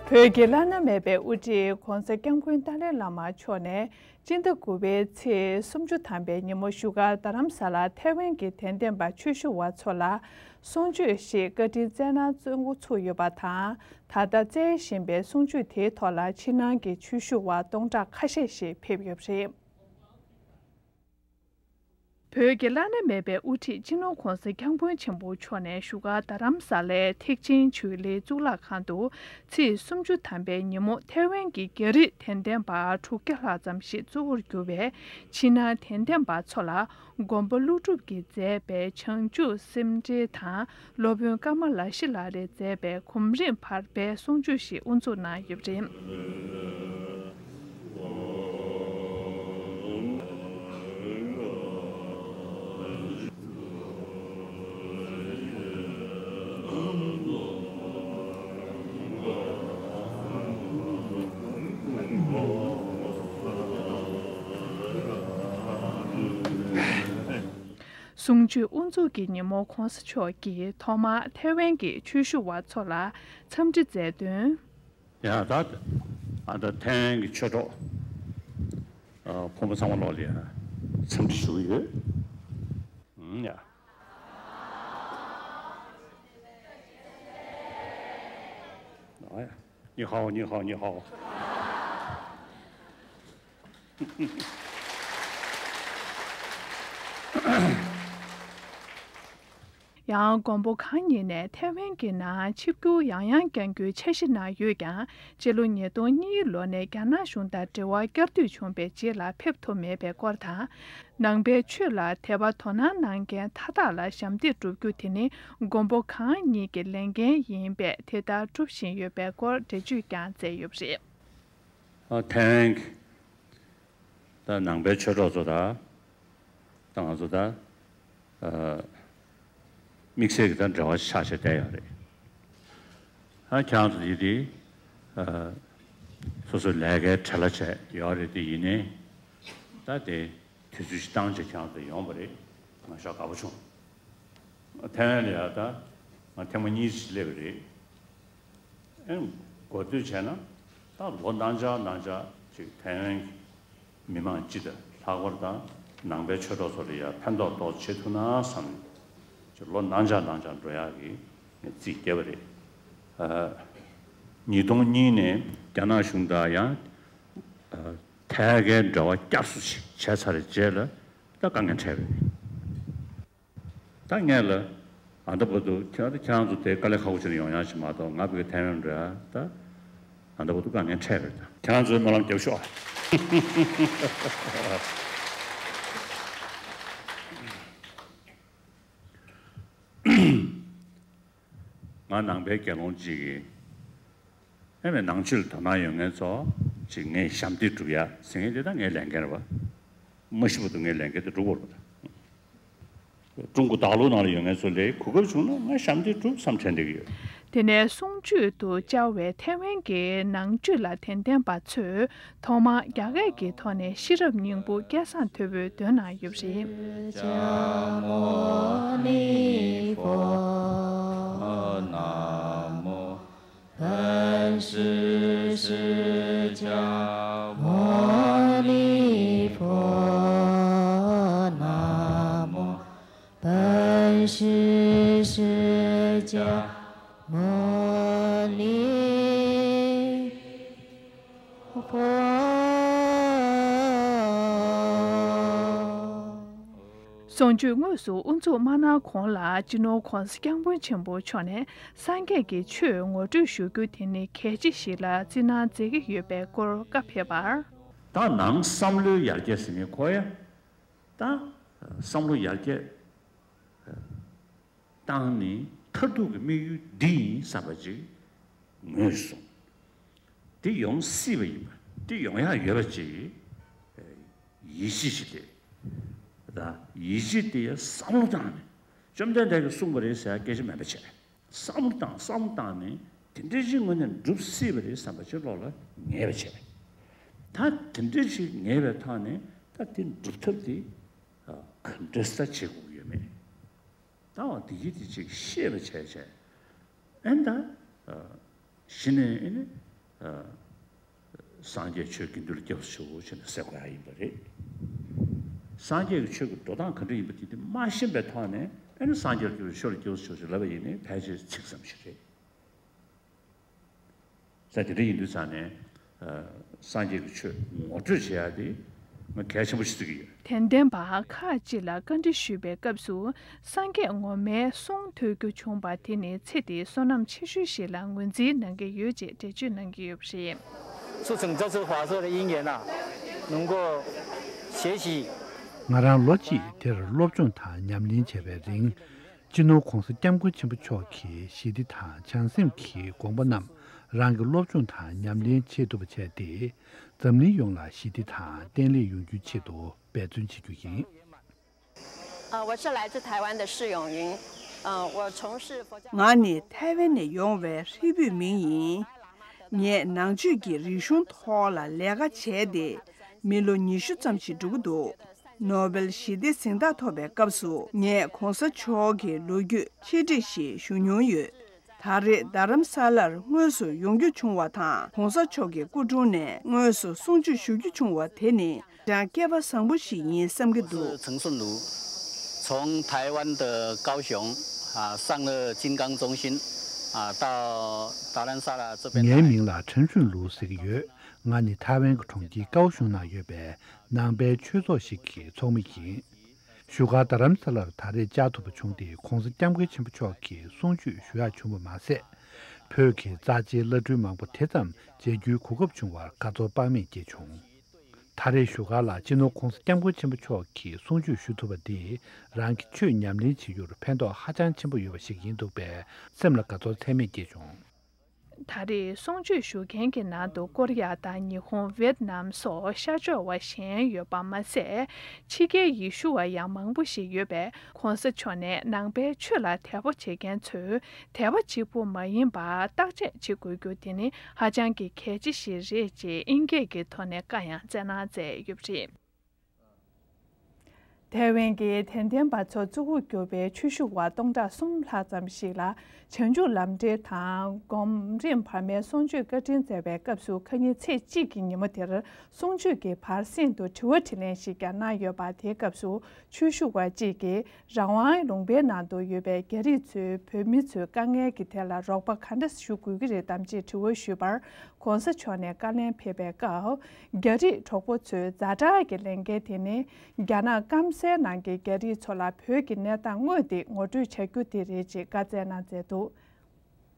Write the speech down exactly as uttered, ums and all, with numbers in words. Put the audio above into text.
བོད་ཀྱི་བླ་ན་མེད་པའི་དབུ་ཁྲིད་༧གོང་ས་༧སྐྱབས་མགོན་ཏཱ་ལའི་བླ་མ་མཆོག་ནས་སྤྱི་ཟླ་དགུ་པའི་ཚེས་སུམ་ཅུ་ཐམ་པའི་ཉིན་མོ་བཞུགས་སྒར་རྡ་རམ་ས་ལར་ཐའེ་ཝན་གྱི་དད་ལྡན་པ་ཆོས་ཞུ་བ་ཚོ་ལ་གསུང་ཆོས་ཤིག་བཀའ་དྲིན་སྩལ་གནང་གནང་འགོ་ཚུགས་ཡོད་པ་དང་། ད་ལྟ་སྩལ་བཞིན་པའི་གསུང་ཆོས་དེའི་ཐོག་ལ་ཕྱི་ནང་གི་ཆོས་ཞུ་བ་སྟོང་ཕྲག་ཁ་ཤས་ཤིག་ཕེབས་ཡོད་པ་རེད། བོད་ཀྱི་བླ་ན་མེད་པའི་དབུ་ཁྲིད་སྤྱི་ནོར་༧གོང་ས་༧སྐྱབས་མགོན་ཆེན་པོ་མཆོག་ནས་བཞུགས་སྒར་རྡ་རམ་ས་ལའི་ཐེག་ཆེན་ཆོས་གླིང་གཙུག་ལག་ཁང་དུ་ཚེས་སུམ་ཅུ་ཐམ་པའི་ཉིན་མོ་ཐའེ་ཝན་གྱི་རྒྱ་རིགས་དད་ལྡན་པ་དྲུག་བརྒྱ་ལྷག་ཙམ་ཞིག་གཙོ་བོར་གྱུར་བའི་ཕྱི་ནང་དད་ལྡན་པ་ཚོ་ལ་མགོན་པོ་ཀླུ་སྒྲུབ་ཀྱིས་མཛད་པའི་བྱང་ཆུབ་སེམས་འགྲེལ་དང་། སློབ་དཔོན་ཀ་མ་ལ་ཤཱི་ལ་རས་མཛད་པའི་གོམ་རིམ་བར་པའི་གསུང་ཆོས་ཤིག་དབུ་འཛུགས་གནང་ཡོད་པ་རེད། གསུང་ཆོས་དབུ་འཛུགས་ཀྱི་ཉིན་མོ་༧གོང་ས་མཆོག་གིས་ཐོག་མར་ཐའེ་ཝན་གྱི་ཆོས་ཞུ་བ་ཚོ་ལ་འཚམས་འདྲི་མཛད་དོན། ཡ་ད་ཨ་ད་ཐའེ་ཝན་གྱི་ཆོས་གྲོགས་ཨ་ཕོ་མོ་ཚང་མ་ལོག་ལ་ཡ་འཚམས་འདྲི་ཞུ་གི་ཡོད། ཨུམ་ཡ། ཨ་ཡ། 你好，你好，你好。 ཡང་མགོན་པོ་གང་ཉིད་ནས་ཐའེ་ཝན་གྱི་ནང་ཆིབས་བསྒྱུར་ཡང་ཡང་བསྐྱང་རྒྱུའི་འཆར་གཞི་གནང་ཡོད་ཀྱང་། སྤྱི་ལོ་ཉིས་སྟོང་གཉིས་ལོ་ནས་རྒྱ་ནག་གཞུང་དང་འབྲེལ་བ་བསྐྱར་ཟློས་བྱུང་བའི་རྗེས་ལ་ཕེབས་ཐུབ་མེད་པའི་སྐོར་དང་། ནང་པའི་ཆོས་ལ་དད་པ་དོ་སྣང་གནང་མཁན་མཐའ་དག་ལ་ཞབས་འདེགས་སྒྲུབ་རྒྱུ་དེ་ནི་མགོན་པོ་གང་ཉིད་ཀྱི་ལས་འགན་ཡིན་པས། དེ་ལྟར་སྒྲུབ་བཞིན་ཡོད་པའི་སྐོར་འགྲེལ་བརྗོད་ཀྱང་མཛད་ཡོད་པ་རེད། ཨ་ཐའེ་ཝན་གྱི་ད་ནང་པའི་ཆོས་གྲོགས་ཚོ་དང་། ད་ང་ཚོ་ད་ཨ་དམིགས་བསལ་གྱི་ད་འབྲེལ་བ་ཆགས་བྱས་བསྡད་ཡོད་རེད། ཨ་ཁྱེད་རང་ཚོ་ཡིད་དེ་ཨ་སོ་སོའི་ལས་ཀའི་བྲེལ་བ་བྱས་ཡོད་རེད་དེ། ཡིན་ནའི་ད་དེ་དུས་ཚོད་ཅིག་བཏང་བྱས་ཁྱེད་རང་ཚོ་ཡོང་བ་རེད། ང་ཞེ་དྲག་དགའ་པོ་བྱུང་། ཐའེ་ཝན་ལ་ཡ་ད་ང་ཐེངས་མ་གཉིས་ཤིག་སླེབས་པ་རེད། ཨེ། གོ་ཐོས་བྱས་ན་ད་ལོ་གནང་འཆར་གནང་འཆར་ཅིག་ཐའེ་ཝན་གྱི་མི་མང་སྤྱི་དང་ལྷག་པར་དང་ནང་པའི་ཆོས་གྲོགས་ཚོ་ལ་ཡ་ཕན་ཐོགས་ཏོག་ཙམ་བྱེད་ཐུབ་ན་བསམ་ནས་ཅིག་ལོ་གནང་འཆར་གནང་འཆར་འགྲོ་ཡག་གི་ངས་རྩིས་བསྐྱལ་བ་རེད། ཨ། ཉིས་སྟོང་གཉིས་ནས་རྒྱ་ནག་གཞུང་དང་ཡང་ཨ་ཐད་ཀའི་འབྲེལ་བ་བསྐྱར་གསོ་ཞིག་བྱས་ཚར་བའི་རྗེས་ལ་ད་དཀའ་ངལ་འཕྲད་པ་རེད། ད་ངས་ལ་ཨ་ད་བར་དུ་ཁྱེད་ཁྱེད་རང་ཚོ་དེ་དཀའ་ལས་ཁག་པོ་བྱས་ནས་ཡོང་ཡག་ཞིག་མ་གཏོགས། ང་བོད་ཐའེ་ཝན་འགྲོ་ཡག་ད་ཨ་ད་བར་དུ་དཀའ་ངལ་འཕྲད་པ་རེད། ད་ཁྱེད་རང་ཚོའི་སྨོན་ལམ་རྒྱབ་ཤོག་ཨ། ང་ནང་པའི་དགེ་སློང་གཅིག་གིས་ཨེ་མའི་ནང་ཆོས་ལ་དོ་སྣང་ཡོད་མཁན་ཚོ་ཅིག་ངས་ཞབས་འདེགས་སྒྲུབ་ཡག་ཟེར་མཁན་དེ་ད་ངའི་ལས་འགན་རེད་པ། མ་ཤི་བར་དུ་ངའི་ལས་འགན་དེ་སྒྲུབ་དགོས་རེད་པ། ཀྲུང་གོ་དྭགས་ལུགས་ནང་ལ་ཡོད་མཁན་ཚོ་ལས་གོ་སྐབས་བྱུང་ན་ང་ཞབས་འདེགས་སྒྲུབ་བསམ་དྲན་བསྡད་ཀྱི་ཡོད། དེ་ནས་གསུང་ཆོས་དུ་བཅར་བའི་ཐའེ་ཝན་གྱི་ནང་ཆོས་ལ་དད་ལྡན་པ་ཚོས་ཐོག་མར་རྒྱ་སྐད་ཀྱི་ཐོག་ནས་ཤེས་རབ་སྙིང་པོ་སྐལ་བཟང་ཐོས་པའི་འདོན་གནང་ཡོད་པ་རེད། གསུང་ཆོས་དངོས་སུ་དབུ་འཛུགས་མ་གནང་གོང་ལ་སྤྱི་ནོར་༧གོང་ས་༧སྐྱབས་མགོན་ཆེན་པོ་མཆོག་ནས་སངས་རྒྱས་ཀྱི་ཆོས་ངོ་སྤྲོད་ཞུ་རྒྱུ་དེ་ནི་གལ་ཆེ་ཞིག་ལ་བརྩི་གནང་མཛད་ཀྱི་ཡོད་པའི་སྐོར་བཀའ་ཕེབས་པར། ད་ནང་བསམ་བློའི་ཡར་རྒྱས་ཟེར་མཁན་ཁོ་ཡ། ད་བསམ་བློ་ཡར་རྒྱས་བཏང་ནས་མཐར་ཐུག་གི་དམིགས་ཡུལ་འདི་ཡིན་བསམ་པ་ཅིག་ངོས་བཟུང་། དེ་ཡོང་སྲིད་པ་ཡིན་པ། དེ་ཡོང་ཡག་ཡོད་པ་ཅིག་ཡིད་ཆེས་ཤིག་དེ། ད་ཡིད་ཆེས་དེ་ཡང་བསམ་བློ་བཏང་ནས། བཅོམ་ལྡན་འདས་ཀྱིས་གསུངས་པ་རེད་ཟེར་ཡག་སྐད་ཆ་མེད་པ་བྱས། བསམ་བློ་བཏང་། བསམ་བློ་བཏང་ནས་དེ་འདྲ་ཞིག་དངོས་གནས་འགྲུབ་སྲིད་པ་རེད་བསམ་པ་ཅིག་བློ་ལ་ངེས་པ་བྱས། ད་དེ་འདྲ་ཞིག་ངེས་པའི་ཐོག་ནས་ད་དེ་འགྲུབ་ཐབས་དེ་ག་འདྲ་ས་བྱེད་དགོས་ཀྱི་ཡོད་མེད། ད་འོ་དེ་གི་དེ་ཅིག་ཤེས་པ་བྱས་བྱས། ཨེ་ད། གཞི་ནས་ཨེ་ནི། སངས་རྒྱས་ཆོས་དགེ་འདུན་ལ་སྐྱབས་སུ་མཆིའོ་ཞེས་ནས་གསོལ་དགོས་ཡ་ཡིན་པ་རེད། སངས་རྒྱས་ཀྱི་ཆོས་ཀྱི་འགྲོ་སྟངས་ག་འདྲ་ཡིན་པ་དེ་དེ་མ་ཤེས་པའི་ཐོག་ནས་ཨ་ནི་སངས་རྒྱས་ལ་སྐྱབས་སུ་མཆིའོ་ཆོས་ཀྱི་འགྲོ་སྟངས་ག་འདྲ་ཡིན་པ་དེ་མ་ཤེས་པའི་ཐོག་ནས་ཨ་ནི་སངས་རྒྱས་ལ་སྐྱབས་སུ་མཆིའོ་ཞེས་ལབ་པ་ཡིན་ནའི་ཕལ་ཆེར་ཚིག་ཙམ་ཞིག་རེད། ས་དེ་འདྲ་ཡིན་དུས་ཙང་ནས་སངས་རྒྱས་ཀྱི་ཆོས་ངོ་སྤྲོད་བྱེད་ཡ་དེ་ང་གལ་ཆེན་པོ་ཞིག་བརྩི་གི་ཡོད། དད་ལྡན་པ་ཁག་ཅིག་ལ་བཀའ་འདྲི་ཞུས་པའི་སྐབས་སུ། སངས་རྒྱས་ངོ་མའི་གསུང་ཐོས་རྒྱུ་བྱུང་བ་དེ་ནི་ཚེ་འདིའི་བསོད་ནམས་ཆེ་ཤོས་ཤིག་ལ་ངོས་འཛིན་གནང་གི་ཡོད་ཅེས་འགྲེལ་བརྗོད་གནང་གི་ཡོད་པ་རེད། 促成这次法会的因缘啊，能够学习 ང་རང་ལོ་གཅིག་དེར་སློབ་སྦྱོང་དང་ཉམས་ལེན་བྱས་པའི་རིང་། སྤྱི་ནོར་༧གོང་ས་༧སྐྱབས་མགོན་ཆེན་པོ་མཆོག་གི་ཞི་བདེ་དང་བྱང་སེམས་ཀྱི་དགོངས་པ་རྣམས་རང་གིས་སློབ་སྦྱོང་དང་ཉམས་ལེན་བྱེད་ཐུབ་པ་བྱས་ཏེ། འཛམ་གླིང་ཡོངས་ལ་ཞི་བདེ་དང་བརྟན་ལྷིང་ཡོང་རྒྱུའི་ཆེད་དུ་འབད་བརྩོན་བྱེད་རྒྱུ་ཡིན། 呃，我是来自台湾的释永云，呃，我从事佛教。 ང་ནི་ཐའེ་ཝན་ནས་ཡོང་བའི་ཧྲི་པུས་མིང་ཡིན། ངས་ནང་ཆོས་ཀྱི་རིག་གཞུང་ཐོག་ལ་ལས་ཀ་བྱས་ཏེ་མི་ལོ་ཉི་ཤུ་ཙམ་ཞིག་འགྲོ་གི་འདུག་ནོ་བེལ་ཞི་བདེ་གཟེངས་རྟགས་ཐོབ་པའི་སྐབས་སུ་ངས་གོང་ས་མཆོག་གི་ལོ་རྒྱུས་ཆེད་སྒྲིག་ཞིག་ཞུ་མྱོང་ཡོད། ད་རེས་རྡ་རམ་ས་ལར་དངོས་སུ་ཡོང་རྒྱུ་བྱུང་བ་དང་གོང་ས་མཆོག་གི་སྐུ་དྲུང་ནས་དངོས་སུ་གསུང་ཆོས་ཞུ་རྒྱུ་བྱུང་བ་དེ་ནི། ཅང་སྐལ་བ་བཟང་པོ་ཞིག་ཡིན་བསམ་གྱི་འདུག 陈顺如，从台湾的高雄啊上了金刚中心啊到达兰萨拉这边 ངའི་མིང་ལ་ཁྲེན་ཧྲུན་ལུའུ་ཟེར་གྱི་ཡོད། ང་ནི་ཐའེ་ཝན་གྱི་གྲོང་ཁྱེར་ཀའོ་ཤུང་ནང་ཡོད་པའི་ནང་པའི་ཆོས་ཚོགས་ཤིག་གི་ཚོགས་མི་ཡིན། བཞུགས་སྒར་རྡ་རམ་ས་ལར་ད་རེས་བཅར་ཐུབ་པ་བྱུང་སྟེ་གོང་ས་སྐྱབས་མགོན་ཆེན་པོ་མཆོག་གི་གསུང་ཆོས་ཞུ་ཡག་བྱུང་བ་མ་ཟད། བོད་ཀྱི་རྩ་ཆེའི་བླ་སྤྲུལ་མང་པོ་དེ་ཙམ་མཇལ་རྒྱུའི་གོ་སྐབས་བྱུང་བར་དགའ་ཚོར་དཔག་མེད་སྐྱེས་བྱུང་། ད་རེས་བཞུགས་སྒར་ལ་སྤྱི་ནོར་གོང་ས་སྐྱབས་མགོན་ཆེན་པོ་མཆོག་གིས་གསུང་ཆོས་ཞུ་ཐུབ་པ་འདིས་རང་གི་ཆོས་ཉམས་ལེན་བྱེད་རྒྱུར་ཕན་ཐོགས་ཧ་ཅང་ཆེན་པོ་ཡོད་པ་ཞིག་ཡིན་འདུག་པས་སེམས་ལ་དགའ་ཚོར་ཚད་མེད་སྐྱེས་བྱུང་། ད་རེས་གསུང་ཆོས་ཞུ་མཁན་གྱི་ནང་དུ་ཀོ་རི་ཡ་དང་ཉི་ཧོང་ཝེད་ནམ་སོགས་ཤར་ཕྱོགས་བ་གཞན་ཡོད་པ་མ་ཟད། ཕྱི་རྒྱལ་ཡུལ་ཤུལ་བ་ཡང་མང་པོ་ཞིག་ཡོད་པས་གོང་ས་མཆོག་ནས་ནང་པའི་ཆོས་ལ་དད་པ་བྱེད་མཁན་ཚོས་དད་པ་གཅིག་པུ་མ་ཡིན་པར་བརྟག་དཔྱད་བྱེད་དགོས་རྒྱུ་དེ་ནི་ཧ་ཅང་གི་གལ་ཆེ་ཞིག་རེད་ཅེས་དབྱིན་སྐད་ཀྱི་ཐོག་ནས་བཀའ་ཡང་སྩལ་གནང་མཛད་ཡོད་པ་རེད། ཐའེ་ཝན་གྱི་དད་ལྡན་པ་ཚོ་གཙོ་བོར་གྱུར་པའི་ཆོས་ཞུ་བ་སྟོང་ཕྲག་གསུམ་ལྷག་ཙམ་ཞིག་ལ་བྱང་ཆུབ་ལམ་འབྲེལ་དང་སྒོམ་རིམ་བར་མའི་གསུང་ཆོས་བཀའ་དྲིན་སྩལ་བའི་སྐབས་སུ་ཁ་ཉིན་ཚེས་གཅིག་གི་ཉིན་མོ་དེར་གསུང་ཆོས་ཀྱི་བར་གསེང་དུ་དྲི་བ་དྲིས་ལན་ཞིག་ཀྱང་གནང་ཡོད་པ། དེའི་སྐབས་སུ་ཆོས་ཞུ་བ་གཅིག་གིས་རང་དབང་ལུང་པའི་ནང་དུ་ཡོད་པའི་རྒྱ་རིགས་ཚོས་བོད་མི་ཚོའི་དཀའ་ངལ་གྱི་ཐད་ལ་རོགས་པ་ག་འདྲ་ཞུ་དགོས་ཀྱི་རེད་དམ་ཅེས་དྲི་བ་ཞུས་པར། གོང་ས་མཆོག་ནས་བཀའ་ལན་ཕེབས་པའི་སྐབས། རྒྱ་རིགས་གྲོགས་པོ་ཚོས་ཛ་དྲག་གི་ལས་འགན་དེ་ནི། རྒྱ་ནག་སྐམ་སའི་ནང་གི་རྒྱ་རིགས་ཚོ་ལ་བོད་ཀྱི་གནས་སྟངས་དངོས་དེ་ངོ་སྤྲོད་བྱ་རྒྱུ་དེ་རེད་ཅེས་བཀའ་སྩལ་གནང་མཛད་འདུག